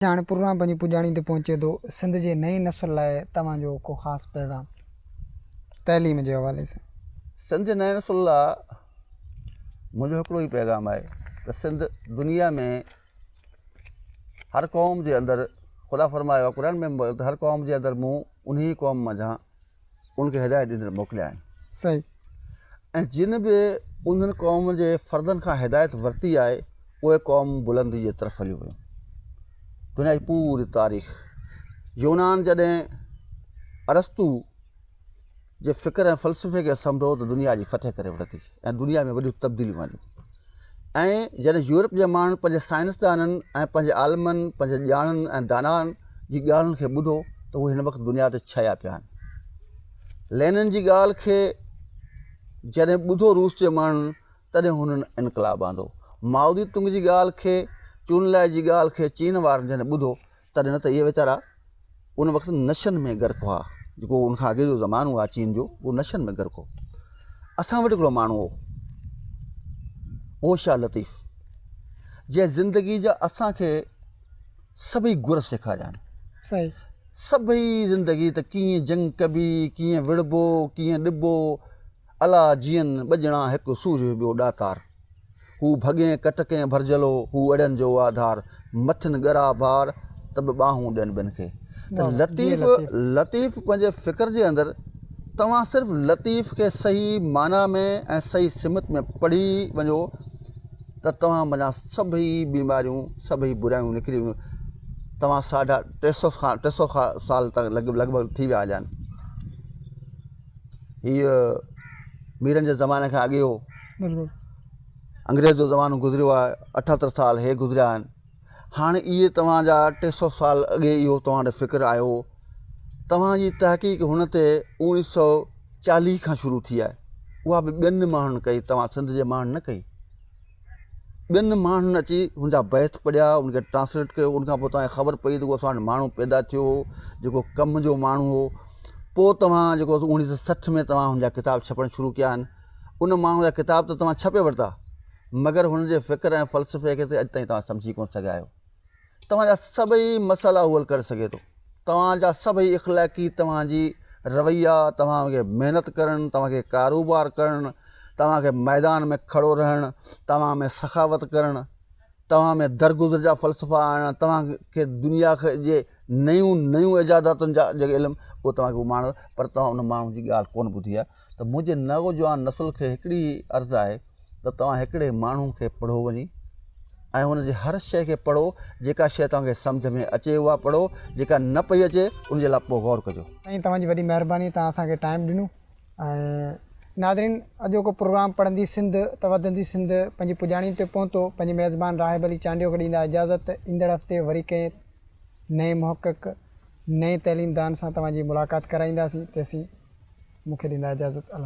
هاڻي پروگرام پنهنجي پڄاڻي تي پهچي ٿو. سنڌ جي نئين نسل لاء توهان جو ڪو خاص پيغام تعليم جي حوالي سان. سنڌ جي نئين نسل لاء منهنجو هڪڙو ئي پيغام آهي ته سنڌ دنيا ۾ هر قوم جي اندر خدا فرمايو آهي قرآن ۾ ته هر قوم جي اندر مون انهي قوم منجهان ان کي هدايت ڏيندڙ موڪليا آهن. صحيح. ۽ جن به انهن قوم جي فردن کان هدايت ورتي آهي اهي قوم بلندي جي طرف هليون ويون. دنيا جي پوري تاريخ يونان جڏهن ارسطو جي فڪر ۽ فلسفي کي سمجهو ته دنيا جي فتح ڪري ورتي ۽ دنيا ۾ وڏيون تبديليون آنديون. ۽ جڏهن يورپ جي ماڻهن پنهنجي سائنسدانن ۽ پنهنجي عالمن، پنهنجي ڄاڻن ۽ دانائن جي ڳالهين کي ٻڌو ته اهي هن وقت دنيا تي ڇايا پيا آهن. لينن جي ڳالهه کي جڏهن ٻڌو روس جي ماڻهن تڏهن هنن انقلاب آندو. مائودي تنگ جي ڳالهه کي، چون لائي جي ڳالهه کي چين وارن جڏهن ٻڌو تڏهن نه ته اهي ويچارا ان وقت نشن ۾ غرق هئا جيڪو ان کان اڳي جو زمانو آهي چين جو اهو نشن ۾ غرق هو اسان وٽ هڪڙو ماڻهو هو اهو شاهه لطيف جنهن زندگي جا اسان کي سڀئي گر سيکاريا آهن صحيح سڀئي زندگي ته ڪيئن جنگ ڪبي ڪيئن وڙهبو ڪيئن ڏبو الا جيئن ٻه ڄڻا هڪ سورهيه ٻيو ڏاتار. هو ڀڳين ڪٽڪين ڀرجهلو، هو اڙين جو آڌار. مٿن ڳرا بار، ته به ٻانهون ڏين ٻين کي. ته لطيف لطيف پنهنجي فڪر جي اندر توهان صرف لطيف کي صحيح معنيٰ ۾ ۽ صحيح سمت ۾ پڙهي وڃو ته توهان منجهان سڀئي بيماريون سڀئي برايون نڪري وينديون. توهان ساڍا ٽي سو کان ٽي سو سال تائين لڳ ڀڳ ٿي ويا هليا آهن. هيء ميرن جي زماني کان اڳي هو. بلڪل. انگريز جو زمانو گذريو آهي، 78 سال هي گذريا آهن. هاڻي اهي توهان جا 300 سال اڳي اهو توهان ڏي فڪر آيو هو. توهان جي تحقيق هن تي 1940 کان شروع ٿي آهي. اها به ٻين ماڻهن ڪئي، توهان سنڌ جي ماڻهن نه ڪئي. ٻين ماڻهن اچي هن جا بيت پڙهيا، ان کي ٽرانسليٽ ڪيو، ان کان پوء توهان کي خبر پئي ته اهو اسان وٽ ماڻهو پيدا ٿيو هو، جيڪو ڪم جو ماڻهو هو. پوء توهان جيڪو 1960 ۾ توهان هن جا ڪتاب ڇپڻ شروع ڪيا آهن. ان ماڻهو جا ڪتاب ته توهان ڇپي ورتا، مگر هن جي فڪر ۽ فلسفي کي ته اڄ تائين توهان سمجهي ڪونه سگهيا آهيو. توهان جا سڀئي مسئلا هو حل ڪري سگهي ٿو. توهان جا سڀئي اخلاقي توهان جي رويا، توهان کي محنت ڪرڻ، توهان کي ڪاروبار ڪرڻ، توهان کي ميدان ۾ کڙو رهڻ، توهان ۾ سخاوت ڪرڻ، توهان ۾ درگذر جا فلسفا آڻڻ، توهان کي دنيا جي نيون نيون ايجاداتن جا جيڪي علم اهو توهان کي ماڻهو پر توهان ان ماڻهو جي ڳالهه ڪونه ٻڌي آهي ته منهنجي نوجوان نسل کي هڪڙي عرض آهي ته توهان هڪڙي ماڻهو کي پڙهو وڃي ۽ هن جي هر شيء کي پڙهو جيڪا شيء توهان کي سمجهه ۾ اچي اها پڙهو جيڪا نه پئي اچي ان جي لاء پوء غور ڪجو. سائين توهان جي وڏي مهرباني توهان اسان کي ٽائيم ڏنو ۽ ناظرين اڄوڪو پروگرام پڙهندي سنڌ ته وڌندي سنڌ پنهنجي پڄاڻي تي پهتو پنهنجي ميزبان راهب علي چانڊيو کي ڏيندا اجازت ايندڙ هفتي وري ڪنهن نئين محقق نئين تعليم دان سان توهان جي ملاقات ڪرائينداسين تيسين مون کي ڏيندا اجازت الله.